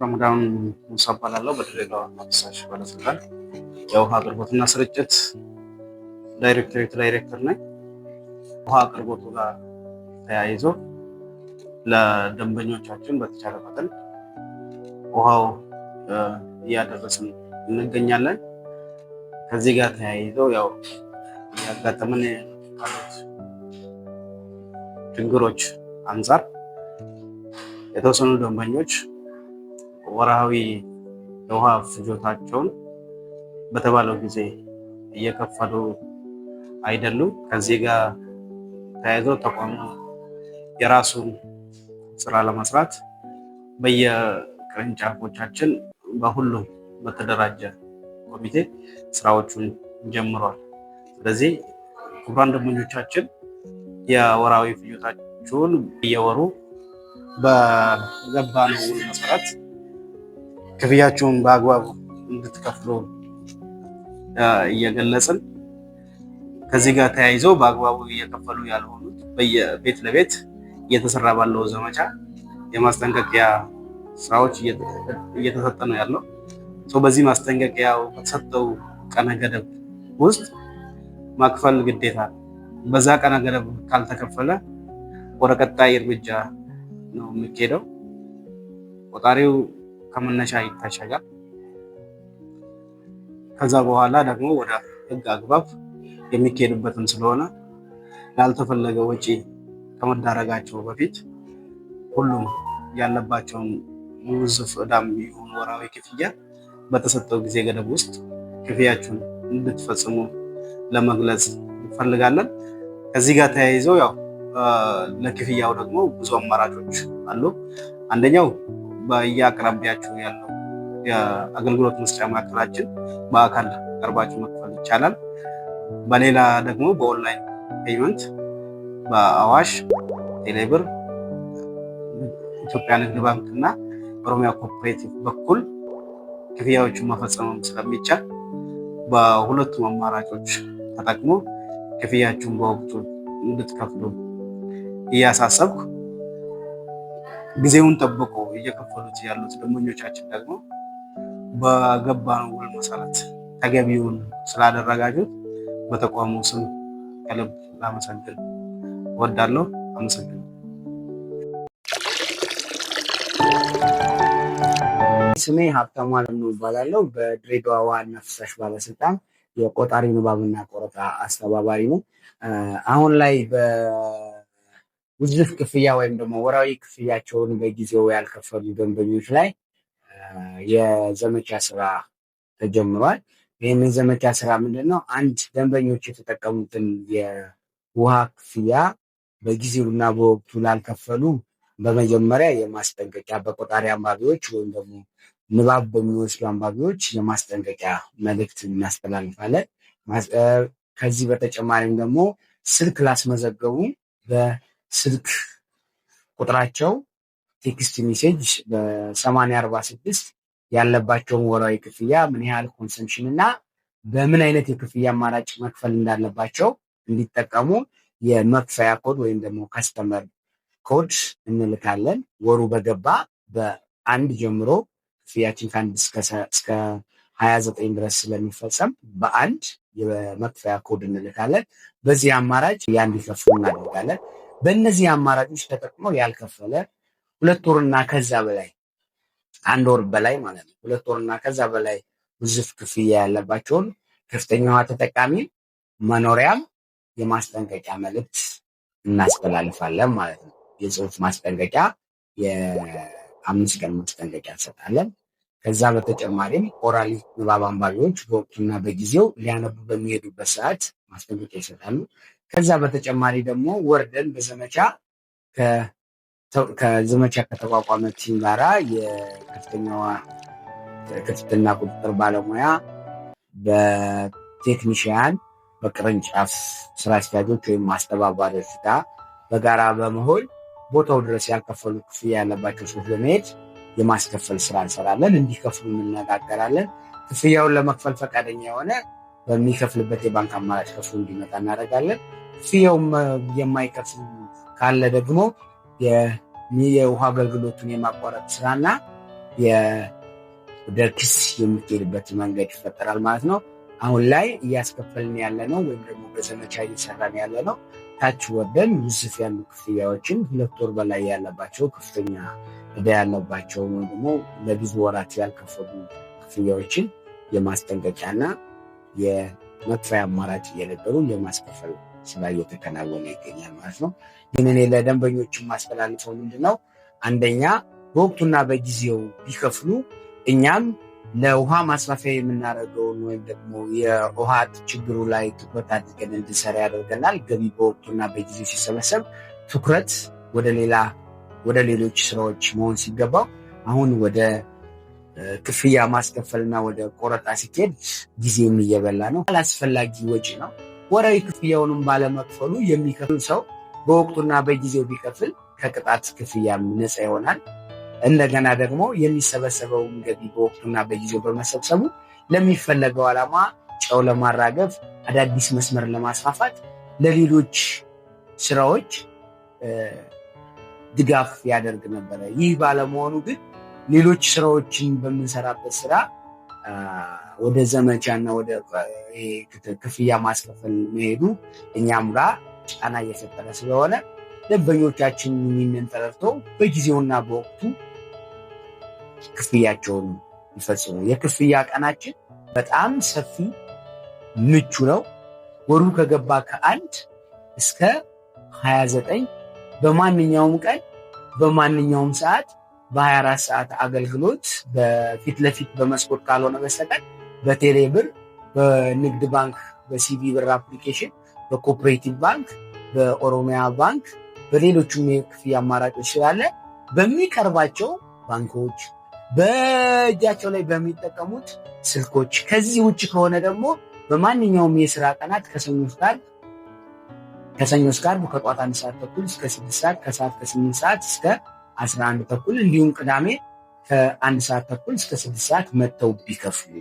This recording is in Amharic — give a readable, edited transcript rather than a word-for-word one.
ረመዳን ሙሳ እባላለሁ። በድሬዳዋ ውሃና ፍሳሽ ባለስልጣን የውሃ አቅርቦትና ስርጭት ዳይሬክቶሬት ዳይሬክተር ነኝ። ውሃ አቅርቦቱ ጋር ተያይዞ ለደንበኞቻችን በተቻለ መጠን ውሃው እያደረስን እንገኛለን። ከዚህ ጋር ተያይዞ ያው ያጋጠመን ካሉት ችግሮች አንጻር የተወሰኑ ደንበኞች ወርሃዊ የውሃ ፍጆታቸውን በተባለው ጊዜ እየከፈሉ አይደሉም። ከዚህ ጋር ተያይዞ ተቋሙ የራሱን ስራ ለመስራት በየቅርንጫፎቻችን በሁሉም በተደራጀ ኮሚቴ ስራዎቹን ጀምሯል። ስለዚህ ክቡራን ደንበኞቻችን የወርሃዊ ፍጆታችሁን በየወሩ በገባነው ውል መሰረት ክፍያችሁን በአግባቡ እንድትከፍሉ እየገለጽን፣ ከዚህ ጋር ተያይዞ በአግባቡ እየከፈሉ ያልሆኑት በየቤት ለቤት እየተሰራ ባለው ዘመቻ የማስጠንቀቂያ ስራዎች እየተሰጠ ነው ያለው። በዚህ ማስጠንቀቂያው በተሰጠው ቀነ ገደብ ውስጥ መክፈል ግዴታ ነው። በዛ ቀነ ገደብ ካልተከፈለ ወደ ቀጣይ እርምጃ ነው የሚኬደው። ቆጣሪው ከመነሻ ይታሸጋል። ከዛ በኋላ ደግሞ ወደ ሕግ አግባብ የሚካሄድበትም ስለሆነ ላልተፈለገ ወጪ ከመዳረጋቸው በፊት ሁሉም ያለባቸውን ውዝፍ ዕዳም ይሁን ወርሃዊ ክፍያ በተሰጠው ጊዜ ገደብ ውስጥ ክፍያችሁን እንድትፈጽሙ ለመግለጽ እንፈልጋለን። ከዚህ ጋር ተያይዘው ያው ለክፍያው ደግሞ ብዙ አማራጮች አሉ። አንደኛው በየአቅራቢያችሁ ያለው የአገልግሎት መስጫ ማዕከላችን በአካል ቀርባችሁ መክፈል ይቻላል። በሌላ ደግሞ በ online payment በአዋሽ፣ ቴሌብር፣ ኢትዮጵያ ንግድ ባንክ እና ኦሮሚያ ኮኦፕሬቲቭ በኩል ክፍያዎቹን መፈጸምም ስለሚቻል በሁለቱም አማራጮች ተጠቅሞ ክፍያችሁን በወቅቱ እንድትከፍሉ እያሳሰብኩ፣ ጊዜውን ጠብቆ እየከፈሉት ያሉት ደንበኞቻችን ደግሞ በገባነው ውል መሰረት ተገቢውን ስላደረጋችሁት በተቋሙ ስም ከልብ ላመሰግን እወዳለሁ። አመሰግናለሁ። ስሜ ሀብታሙ አለምነው እባላለሁ። በድሬዳዋ ውሃና ፍሳሽ ባለስልጣን የቆጣሪ ንባብና ቆረጣ አስተባባሪ ነው። አሁን ላይ በውዝፍ ክፍያ ወይም ደግሞ ወራዊ ክፍያቸውን በጊዜው ያልከፈሉ ደንበኞች ላይ የዘመቻ ስራ ተጀምሯል። ይህንን ዘመቻ ስራ ምንድን ነው? አንድ ደንበኞች የተጠቀሙትን የውሃ ክፍያ በጊዜውና በወቅቱ ላልከፈሉ በመጀመሪያ የማስጠንቀቂያ በቆጣሪ አንባቢዎች ወይም ደግሞ ንባብ በሚወስዱ አንባቢዎች የማስጠንቀቂያ መልእክት እናስተላልፋለን። ከዚህ በተጨማሪም ደግሞ ስልክ ላስመዘገቡ በስልክ ቁጥራቸው text message በ8046 ያለባቸውን ወራዊ ክፍያ፣ ምን ያህል consumption እና በምን አይነት የክፍያ አማራጭ መክፈል እንዳለባቸው እንዲጠቀሙ የመክፈያ ኮድ ወይም ደግሞ customer code እንልካለን። ወሩ በገባ በ1 ጀምሮ ክፍያችን ከ1 እስከ 29 ድረስ ስለሚፈጸም በ1 የመክፈያ ኮድ እንልካለን። በዚህ አማራጭ ያ እንዲከፍሉ እናደርጋለን። በእነዚህ አማራጮች ተጠቅመው ያልከፈለ 2 ወርና ከዛ በላይ፣ አንድ ወር በላይ ማለት ነው፣ 2 ወርና ከዛ በላይ ውዝፍ ክፍያ ያለባቸውን ከፍተኛ ውሃ ተጠቃሚ መኖሪያም የማስጠንቀቂያ መልእክት እናስተላልፋለን ማለት ነው። የጽሁፍ ማስጠንቀቂያ የ5 ቀን ማስጠንቀቂያ እንሰጣለን። ከዛ በተጨማሪም orally ንባብ አንባቢዎች በወቅቱና በጊዜው ሊያነቡ በሚሄዱበት ሰዓት ማስጠንቀቂያ ይሰጣሉ። ከዛ በተጨማሪ ደግሞ ወርደን በዘመቻ ከዘመቻ ከተቋቋመ team ጋራ የከፍተኛዋ ክትትልና ቁጥጥር ባለሙያ፣ በቴክኒሽያን፣ በቅርንጫፍ ስራ አስኪያጆች ወይም አስተባባሪዎች ጋር በጋራ በመሆን ቦታው ድረስ ያልከፈሉ ክፍያ ያለባቸው ሰዎች በመሄድ የማስከፈል ስራ እንሰራለን። እንዲከፍሉ እንነጋገራለን። ክፍያውን ለመክፈል ፈቃደኛ የሆነ በሚከፍልበት የባንክ አማራጭ ከፍሎ እንዲመጣ እናደርጋለን። ክፍያውን የማይከፍል ካለ ደግሞ የውሃ አገልግሎቱን የማቋረጥ ስራና ወደ ክስ የሚኬድበት መንገድ ይፈጠራል ማለት ነው። አሁን ላይ እያስከፈልን ያለ ነው ወይም ደግሞ በዘመቻ እየሰራን ያለ ነው። ታች ወርደን ውዝፍ ያሉ ክፍያዎችን 2 ወር በላይ ያለባቸው፣ ከፍተኛ ዕዳ ያለባቸው ወይም ደግሞ ለብዙ ወራት ያልከፈሉ ክፍያዎችን የማስጠንቀቂያና የመክፈያ አማራጭ እየነበሩ የማስከፈል ስራ እየተከናወነ ይገኛል ማለት ነው። ግን እኔ ለደንበኞች የማስተላልፈው ምንድነው? አንደኛ በወቅቱና በጊዜው ቢከፍሉ እኛም ለውሃ ማስፋፊያ የምናደርገውን ወይም ደግሞ የውሃ ችግሩ ላይ ትኩረት አድርገን እንድንሰራ ያደርገናል። ገቢ በወቅቱና በጊዜው ሲሰበሰብ ትኩረት ወደ ሌላ ወደ ሌሎች ስራዎች መሆን ሲገባው አሁን ወደ ክፍያ ማስከፈልና ወደ ቆረጣ ሲኬድ ጊዜም እየበላ ነው። አላስፈላጊ ወጪ ነው። ወራዊ ክፍያውንም ባለመክፈሉ የሚከፍል ሰው በወቅቱና በጊዜው ቢከፍል ከቅጣት ክፍያም ነፃ ይሆናል። እንደገና ደግሞ የሚሰበሰበውን ገቢ በወቅቱና በጊዜው በመሰብሰቡ ለሚፈለገው ዓላማ ጨው ለማራገፍ፣ አዳዲስ መስመር ለማስፋፋት፣ ለሌሎች ስራዎች ድጋፍ ያደርግ ነበረ። ይህ ባለመሆኑ ግን ሌሎች ስራዎችን በምንሰራበት ስራ ወደ ዘመቻና ወደ ክፍያ ማስከፈል መሄዱ እኛም ጋር ጫና እየፈጠረ ስለሆነ ደንበኞቻችን ይህንን ተረድተው በጊዜውና በወቅቱ ክፍያቸውን ይፈጽሙ። የክፍያ ቀናችን በጣም ሰፊ ምቹ ነው። ወሩ ከገባ ከ1 እስከ 29 በማንኛውም ቀን በማንኛውም ሰዓት በ24 ሰዓት አገልግሎት በፊት ለፊት በመስኮት ካልሆነ በስተቀር በቴሌ ብር፣ በንግድ ባንክ፣ በ CBE ብር application፣ በኮኦፕሬቲቭ ባንክ፣ በኦሮሚያ ባንክ፣ በሌሎቹም የክፍያ አማራጮች ስላለ በሚቀርባቸው ባንኮች በእጃቸው ላይ በሚጠቀሙት ስልኮች፣ ከዚህ ውጭ ከሆነ ደግሞ በማንኛውም የስራ ቀናት ከሰኞ እስከ ዓርብ ከጠዋት 1 ሰዓት ተኩል እስከ 6 ሰዓት፣ ከሰዓት ከ8 ሰዓት እስከ 11:30፣ እንዲሁም ቅዳሜ ከ1 ሰዓት ተኩል እስከ 6 ሰዓት መጥተው ቢከፍሉ።